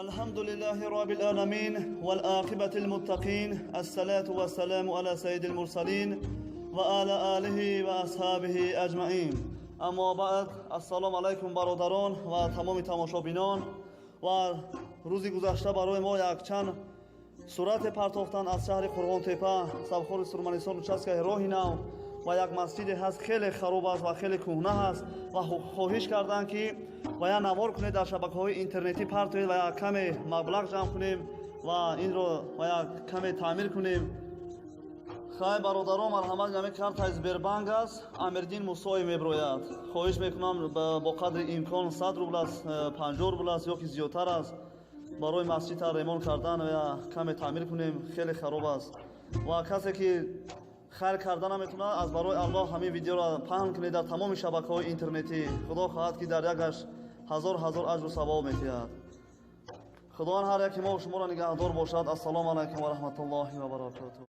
الحمد لله رب العالمين والعاقبة للمتقين، الصلاة والسلام على سيد المرسلين وعلى آله وأصحابه أجمعين. أما بعد، السلام علیکم برادران و تمام تماشابینان. و روزی گذشته برای ما یک چند сурате партофтанд аз шаҳри Қурғонтепа, совхози Сурманистон, участкаи роҳи нав, ва як масҷиде ҳаст, хеле хароб аст ва хеле кӯҳна ҳаст, ва хоҳиш карданд, ки ва як навор кунед, дар шабакаҳои интернетӣ партоед ва як каме маблағ ҷамъ кунем ва инро ва як каме таъмир кунем. Хай, бародарон, марҳамат, ҳамин картаи Сбербанк аст, Амирдин Мусоев меброяд. Хоҳиш мекунам, бо қадри имкон, 100 рубл аст, 50 рубл аст ё ки зиёдтар аст, барои масҷидта ремонт кардан ва каме таъмир кунем, хеле хароб аст. Ва касе ки хайр карда наметавонад, аз барои Аллоҳ ҳамин видеоро паҳн кунед дар тамоми шабакаҳои интернетӣ. Худо хоҳад, ки дар якаш ҳазор ҳазор аҷру савоб метиҳад. Худованд ҳар яки мо шуморо нигаҳдор бошад. Ассалому алайкум ва раҳматуллоҳи ва баракотуҳ.